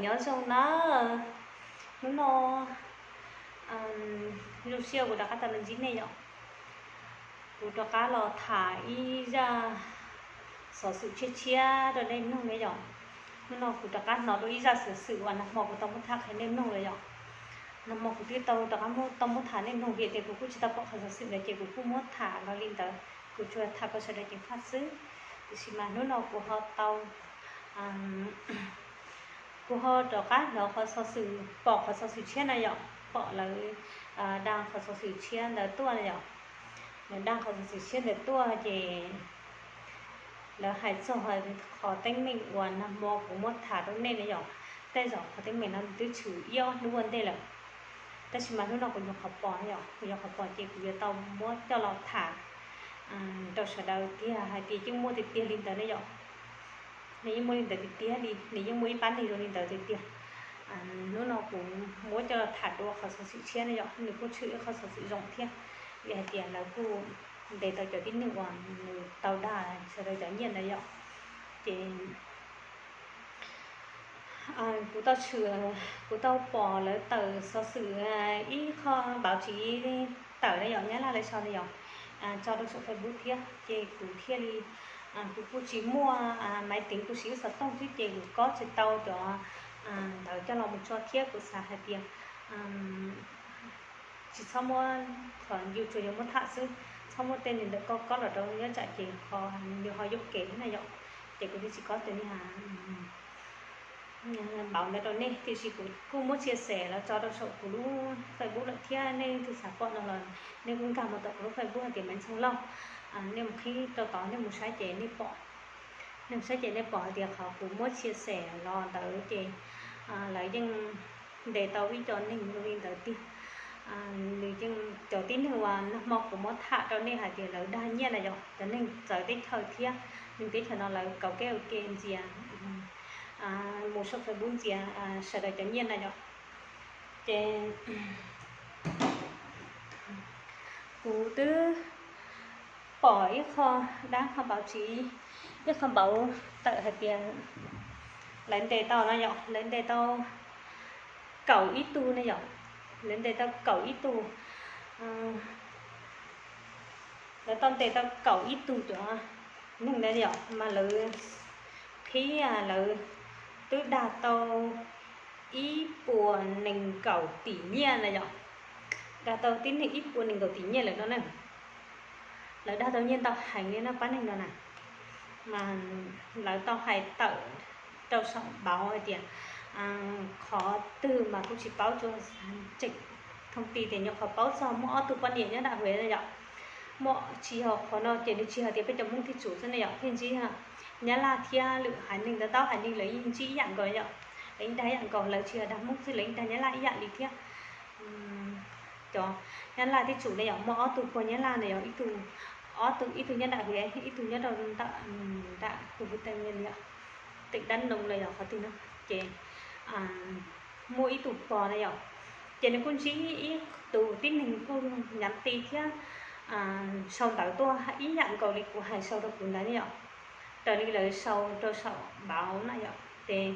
Nyob zoo na, hnub no zoo siab kuv rov qab tau los ntsib nej yom. Kuv rov qab los tham ib zaj xov xwm tshiab tshiab rau nej mloog na yom. Hnub no kuv rov qab hnov dua ib zaj xov xwm uas nag hmo kuv tau muab tham qhia nej mloog lawm yom. Nag hmo kuv twb tau rov qab muab tau muab tham nej mloog vim tias kuv kuj tsis tau pom qhov xov xwm ntawd ces kuv kuj muab tham los li ntawd, kuv tsuas tham kom sawv daws ceev faj xwb. Tiam sis mas hnub no kuv ho tau kuv ho rov qab hnov qhov xov xwm, pom qhov xov xwm tshiab na yom, pom lawv dag qhov xov xwm tshiab ntawd tuaj na yom. Lawv dag qhov xov xwm tshiab ntawd tuaj ces lawv hais txog qhov teeb meem uas nag hmo kuv muab tham rau nej na yom. Tej zaum qhov teeb meem no twb tshwm ib ob hnub ua ntej lawm, tab sis mas hnub no kuv nyuam qhuav pom na yom, kuv nyuam qhuav pom ces kuv yuav tau muab coj los tham rau sawv daws tiag hais tias yeej muaj tiag tiag li ntawd na yom. Nws yeej muaj li ntawd tiag tiag li, nws yeej muaj ib pab neeg zoo li ntawd tiag tiag. Hnub no kuv muab coj los tham dua qhov xov xwm tshiab na yom, nws kuj tshwm ib qhov xov xwm zoo thiab, vim hais tias lawv kuj ntes tau cov tib neeg uas nws tau dag sawv daws cov nyiaj ntawd yom. Ces kuv tau tshwm, kuv tau pom lawv tawm xov xwm ib qho npauv tsiv tawm na yom, Nyab Laj lawv sau na yom, tso rau saum Facebook thiab ces kuv thiaj li, kuv kuj tsis muaj maiv teev, kuv siv lub xov tooj xwb ces kuv kob tsis tau cov ntawd coj los mus tso thiab kuv xav hais tias tsis txhob muab, qhov yus tsuas yog muab tham xwb, txhob muab tej ntawd kob kob los rau nyob tsam ces qhov yus ho yuam kev na yom. Ces kuv thiaj tsis kob tus niag npauv ntawd rau nej, tiam sis kuv kuj muab tshia xem los tso rau saum kuv lub Facebook lawm thiab, nej leej twg xav pom no los nej kuj nkag mus tom kuv lub Facebook hais tias Maiv Ntxoog Lauj, nej mus qhib rau tod nej mus saib ces nej pom. Nej mus saib ces nej pom hais tias qhov kuv muab tshia xem los ntawd ces lawv yeej ntes tau ib co neeg zoo li ntawd tiag. Nws yeej cov tib neeg uas nag hmo kuv muab tham rau nej hais tias lawv dag nyiaj na yom, cov neeg txawv teb chaws thiab neeg teb chaws no lawv kauv kev ua ke ntxias, mus saum Facebook ntxias sawv daws cov nyiaj na yom. Ces kuv twb pom ib qho dab qho npauv tsiv, ib qho npauv tawm hais tias lawv ntes tau no yom, lawv ntes tau kaum ib tug ne yom, lawv ntes tau kaum ib tug, lawv tau ntes tau kaum ib tug cov neeg ntawd yom, mas lawv qhib lawv twb dag tau ib puas nees nkaum tim nyiaj na yom, dag tau tib neeg ib puas nees nkaum tim nyiaj lawm no na. Lawv dag tau nyiaj ntau heev li no pab neeg no na, mas lawv tau hais tawm rau saum npauv hais tias qhov twg mas kuj tsis paub tsuas tseem thoob ti tias nyuam qhuav paub txog muaj ob tug poj niam nyob nram Huav yom. Muaj tsis yog qhov no ces nws tsis hais tias peb cov Hmoob thiaj tsum xwb ne yom, thiaj ntsib Nyab Laj thiab lwm haiv neeg ntau ntau haiv neeg lawv yeej ntsib ib yam nkaus yom, lawv yeej dag ib yam nkaus, lawv tsis yog dag Hmoob xwb lawv yeej dag Nyab Laj ib yam li thiab. Cov Nyab Laj thiaj tsum ne yom, muaj ob tug pog Nyab Laj na yom, ib tug, ob tug, ib tug nyob nram Huav, ib tug nyob rau nram, nram kuv hu ta yom, tim Dab Noo na yom qhov twg no, ces muaj ib tug pog na yom, ces nws kuj ntsib ib tus tib neeg kuj nyav ti thiab sau ntawv tuaj ib yam nkaus li kuv hais sau rau kuv ntawd ne yom, raws li lawv sau rau saum npauv na yom, ces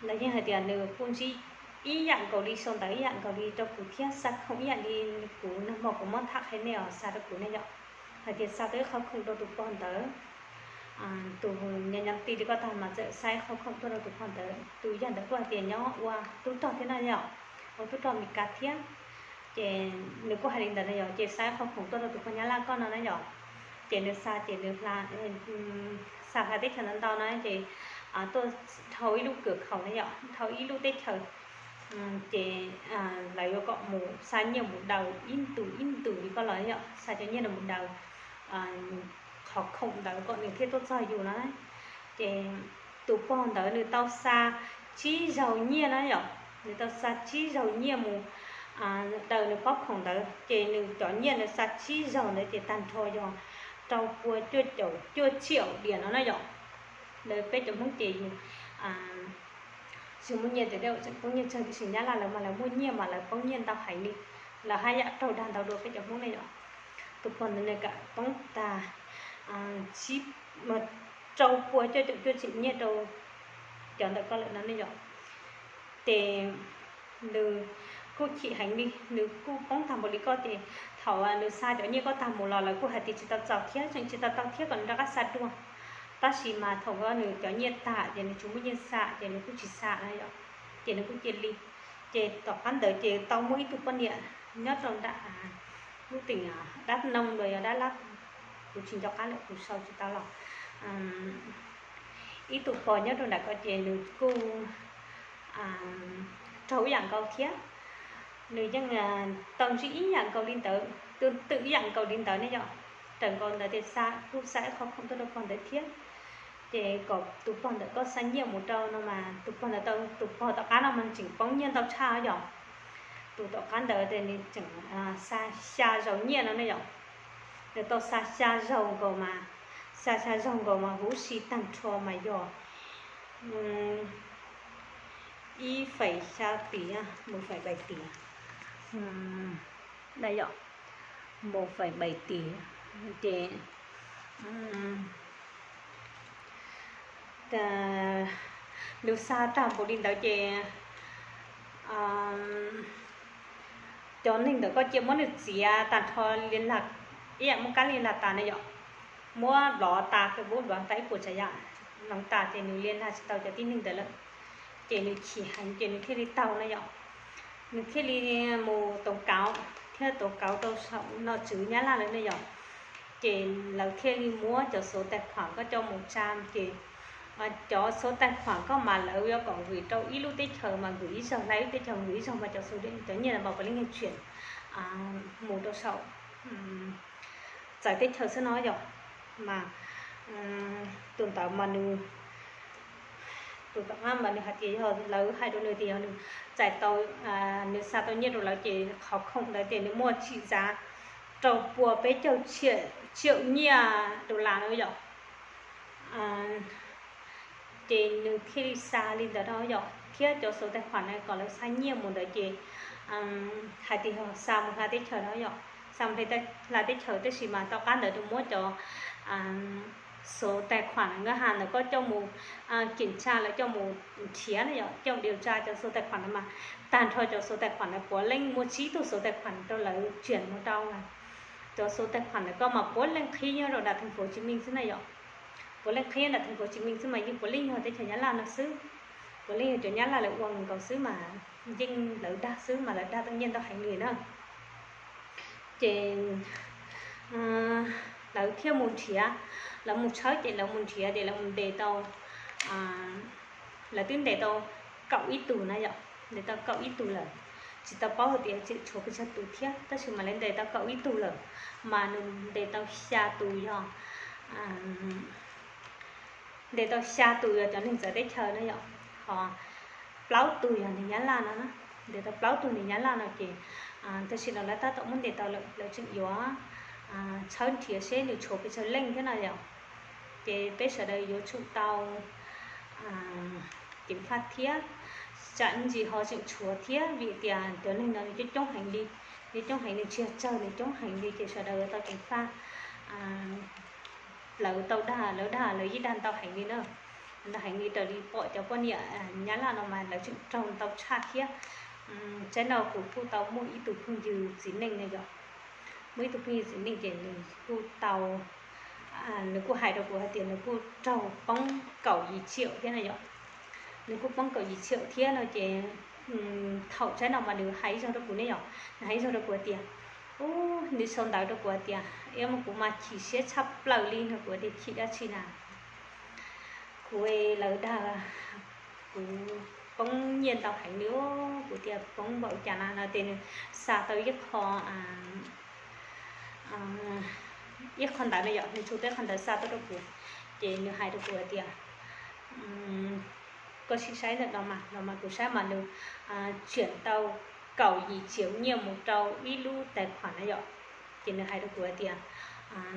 lawv yeej hais tias nws kuj ntsib ib yam nkaus li, sau ntawv ib yam nkaus li rau kuv thiab xa khoom ib yam li kuv nag hmo kuv muab tham qhia nej os, xa rau kuv ne yom, hais tias xa tau ib qho khoom rau tus pog ntawd. Tus nyav nyav ti li koj tag mas txawm xa ib qho khoom tuaj rau tus pog ntawd, tus yawg ntawd kuj hais tias nyob ua tub rog thiab na yom, ua tub rog Mes Kas thiab. Ces nws kuj hais li ntawd na yom, ces xa ib qho khoom tuaj rau tus pog Nyab Laj koj no na yom. Ces nws xa ces nws hla, xa hla teb chaws ntau ntau na ces tuaj dhau ib lub kws khaum na yom, dhau ib lub teb chaws, ces lawv yuav kom mus xa nyiaj mus daws ib ntus ib ntus li koj los yom, xa cov nyiaj no mus daws qhov khoom ntawd kom nws thiaj tuaj txog yus na. Ces tus pog ntawd nws tau xa tsib zaug nyiaj na yom, nws tau xa tsib zaug nyiaj mus daws nws pob khoom ntawd, ces nws cov nyiaj nws xa tsib zaug ntawd ces tag nrho yog rau pua cuaj caum cuaj tsiaum diam no na yom. Lawv peb cov Hmoob ces yus tsis muaj nyiaj tes dej tseem poob nyiaj tsawg, tiam sis Nyab Laj lawv mas lawv muaj nyiaj mas lawv poob nyiaj ntau heev li, lawv haj yam raug dag ntau dua peb cov Hmoob ne yom. Tus pog ntawd nws kam poob tag tsib, rau pua cuaj caum cuaj tseem nyiaj rau cov ntawm koj lawm no ne yom. Ces nws kuj chim heev li, nws kuj poob tag npaum li koj ces thaum nws xa cov nyiaj koj tag mus los lawv kuj hais tias tsis tau txaus thiab, tseem tsis tau tau thiab kom nws rov qab xa dua. Tab sis mas thaum nws cov nyiaj tag ces nws tsis muaj nyiaj xa ces nws kuj tsis xa na yom, ces nws kuj cia li. Ces tom qab ntawd ces tau muaj ib tug poj niam nyob rau nram lub teem Dab Noog los yog Dab Lab, kuv tsis nco qab lawm, kuv sau tsis tau los. Ib tug pog nyob rau nram ko ces nws kuj raug ib yam nkaus thiab. Nws yeej tau ntsib ib yam nkaus li ntawd, twb twb ib yam nkaus li ntawd ne yom. Raws nkaus ntawd ces xa, kuj xa ib qho khoom tuaj rau pog ntawd thiab. Ces kom tus pog ntawd koj xa nyiaj mus rau no mas tus pog ntawd, tus pog tom qab no mas tseem poob nyiaj ntau tshaj yom. Tus tom qab ntawd ces nws tseem xa xya zaus nyiaj no ne yom. Nws tau xa xya zaus nkaus mas, xa xya zaus nkaus mas huv si tag nrho mas yog ib feem xya tis, mus feem pais tis, da yom, mus feem pais tis. Ces nws xa tag npaum li ntawd ces cov neeg ntawm koj cia muab nws txiav tag nrho li lag, ib yam muab kab li lag tas ne yom, muab block tas Facebook, block tas ib puas tsav yam, block tas ces nws li lag tsis tau cov tib neeg ntawd lawm. Ces nws chim heev ces nws thiaj li taug na yom, nws thiaj li mus tau kauv thiab tau kauv rau saum nom tswv Nyab Laj lawm ne yom. Ces lawv thiaj li muab cov xuv tais khuam koj coj mus tsa, ces cov xuv tais khuam koj mas lawv yuav kom nkwm rau ib lub teb chaws mas nkwm ib zaug, hla ib lub teb chaws nkwm ib zaug mas cov xuv, cov nyiaj mas puav leej yog tsim mus rau saum txawv teb chaws xwb no yom. Mas tus ntawd mas nws, tus tom qab mas nws hais tias yog lawv hais rau nws tias yog nws txais tau, nws xa tau nyiaj rau lawv ces qhov khoom ntawd ces nws muaj tsim zav rau pua peb caug tsiaum nyiaj dollar na yom. Ces nws thiaj li xa li ntawd no yom, thiab cov xuv tais khuam na kom lawv xa nyiaj mus ntawd ces hais tias yog xa mus hla teb chaws no yom, xa mus hla teb chaws, tab sis mas tom qab ntawd nws muab cov xuv tais khuam na, nkaj ha ntawd koj coj mus kim tsa, lawv coj mus nrhiav na yom, coj mus diav tsa cov xuv tais khuam na mas tag nrho cov xuv tais khuam na puav leej muaj tsib tug xuv tais khuam rau lawv tsim mus rau na. Cov xuv tais khuam na koj mas puav leej qhib nyob rau nram theej Fauv Tsis Meej xwb na yom. Puav leej qhib nram theej Fauv Tsis Meej xwb mas yeej puav leej yog teb chaws Nyab Laj no xwb. Puav leej yog cov Nyab Laj lawv ua nkaus xwb mas yeej lawv dag xwb mas lawv dag tau nyiaj ntau heev li na. Ces lawv thiaj mus nrhiav, lawv mus tshawb ces lawv mus nrhiav ces lawv mus ntes tau, lawv twb ntes tau kaum ib tug na yom, ntes tau kaum ib tug lawm. Tsis tau paub hais tias tseem tshuav pes tsawg tus thiab, tab sis mas lawv ntes tau kaum ib tug lawm, mas nws ntes tau xya tus yog, ntes tau xya tus yog cov neeg txawv teb chaws na yom, ho plaub tus yog neeg Nyab Laj no na. Ntes tau plaub tus neeg Nyab Laj no ces tam sim no lawv tab tom muab ntes tau lawm, lawv tseem yuav tshawb nrhiav seb nws tshuav pes tsawg leej thiab no yom. Ces peb sawv daws yuav tsum tau ceev faj thiab, tsam ntsis ho tseem tshuav thiab vim tias cov neeg no nws coob coob heev li, nws coob heev, nws tsis yog tsawg, nws coob heev li ces sawv daws yuav tau ceev faj. Lawv tau dag, lawv dag, lawv yeej dag ntau heev li na, ntau heev li raws li pom cov poj niam Nyab Laj no mas lawv tseem raug ntau tshaj thiab. Tsaib no kuv kuj tau muaj ib tug phooj ywg txiv neej na yom, muaj ib tug phooj ywg txiv neej ces nws kuj tau, nws kuj hais rau kuv hais tias nws kuj raug poob kaum yim tsiaum thiab na yom. Nws kuj poob kaum yim tsiaum thiab no ces thaum tsaib no mas nws hais ib zaug rau kuv ne yom, nws hais ib zaug rau kuv hais tias, u, nws sau ntawv rau kuv hais tias, ib, kuv mas chim siab tshaj plaws li no, kuv tias chim dab tsi na. Kuv, lawv dag kuv poob nyiaj ntau heev li, kuv tias poob npaum cas na no ces nws xa tau ib qho, ib qho ntawv na yom, nws tshua tau ib qho ntawv xa tuaj rau kuv, ces nws hais rau kuv hais tias, koj sim saib ntawm no mas, no mas kuv saib mas nws tsiam tau kaum yim tsiaum nyiaj mus rau ib lub tais khuam na yom. Ces nws hais rau kuv hais tias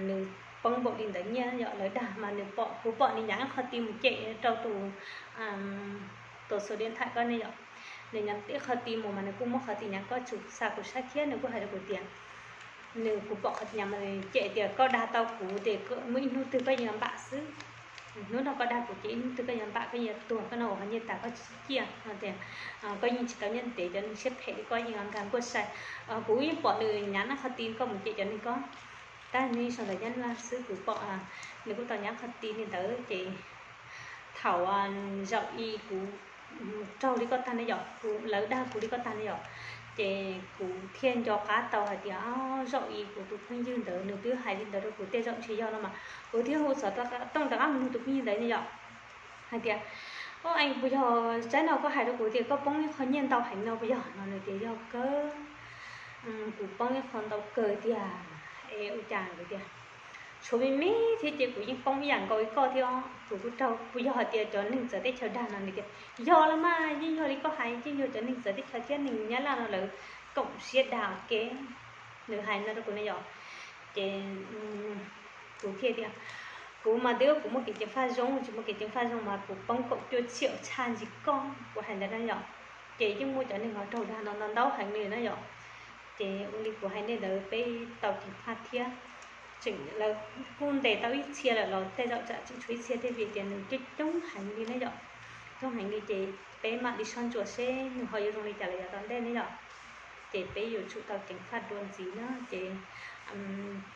nws poob npaum li ntawd nyiaj yom, lawv dag mas nws pom, kuv pom nws nyav ib qho ti mus cem rau tus, tus xu diam thaj ko ne yom. Nws nyav ib qho ti mus mas nws kuj muab qhov ti nyav ko tsum xa kuv saib thiab nws kuj hais rau kuv tias, nws, kuv pom qhov ti nyav mas cem tias koj dag tau kuv ces muaj ib hnub twg koj yeej npam xwb. Hnub no koj dag kuv ces ib hnub twg koj yuav npam koj yuav tuag, koj no ua qhov nyiaj tas koj tsis ciaj no tias koj yeej tsis tau nyob ntev, cov neeg siab phem li koj yeej nkag nkuaj sai. Kuv yeej pom nws nyav nab qhov ti koj mus cem cov neeg ko. Tab nws sau ntawv Nyab Laj xwb, kuv pom nws kuj tau nyav qhov ti li ntawd ces thaum zaum i kuv raug li koj tag ne yom, kuv, lawv dag kuv li koj tag ne yom, ces kuv thiaj nco qab tau hais tias zaum i kuv tus phooj ywg ntawd nws twb hais li ntawd rau kuv tej zaum ntshe yog no mas kuv thiaj hu xov tooj rov qab mus nug tus phooj ywg ntawd ne yom, hais tias, o, es puas yog tsaib no koj hais rau kuv tias koj poob ib qho nyiaj ntau heev no puas yog no? Nws tias yog kawg, kuv poob ib qho ntau kawg tiag. Es ua cas? Nws tias tshuav me me thiab ces kuv yeej poob ib yam nkaus li koj thiab. Kuv kuj raug, puas yog hais tias cov neeg txawv teb chaws dag no? Nws tias yog los mas, yeej yog li koj hais, yeej yog cov neeg txawv teb chaws thiab neeg Nyab Laj no lawv koom siab dag ua ke. Nws hais no rau kuv ne yom, ces kuv thiaj tias kuv mas twb kuv muaj kev ceev faj zoo, tsis muaj kev ceev faj zoo mas kuv poob kaum cuaj txhiab tshaj ntsis koj, kuv hais ntawd na yom. Ces yeej muaj cov neeg ho raug dag no ntau ntau heev li na yom. Ces ua li kuv hais nej ntawd, peb tau ceev faj thiab, tseem lawv kuj ntes tau ib txhia lawm los tej zaum tsam tseem tshuav ib txhia thiab vim tias nws coob coob heev li na yom. Coob heev li ces peb mam li soj ntsuam seb nws ho yuav zoo li cas los yav tom ntej ne yom. Ces peb yuav tsum tau ceev faj dua ntxiv na ces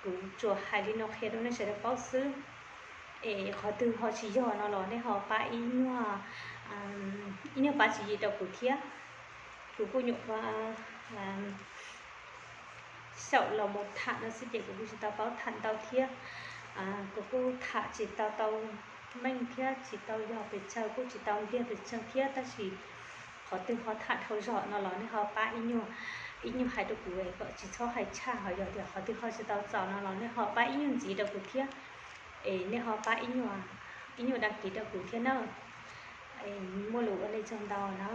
kuv tsuas hais li no qhia rau nej sawv daws paub xwb. Es qhov twg ho tsis yog no los nej ho pab ib nyuag, ib nyuag pab tswv yim rau kuv thiab. Kuv kuj nyuam qhuav xyaum los mus tham no xwb ces kuv kuj tsis tau paub tham ntau thiab. Kuv kuj tham tsis tau tau meej thiab tsis tau yog pes tsawg, kuj tsis tau ntiag pes tsawg thiab, tab sis qhov twg ho tham dhau zog no los nej ho pab ib nyuag, ib nyuag hais rau kuv kom tsis txhob hais tshaj, ho yog tias qhov twg ho tsis tau txaus no los nej ho pab ib nyuag ntxiv rau kuv thiab. Es nej ho pab ib nyuag, ib nyuag dag kis rau kuv thiab na. Muaj lus ua nej tsaug ntau na.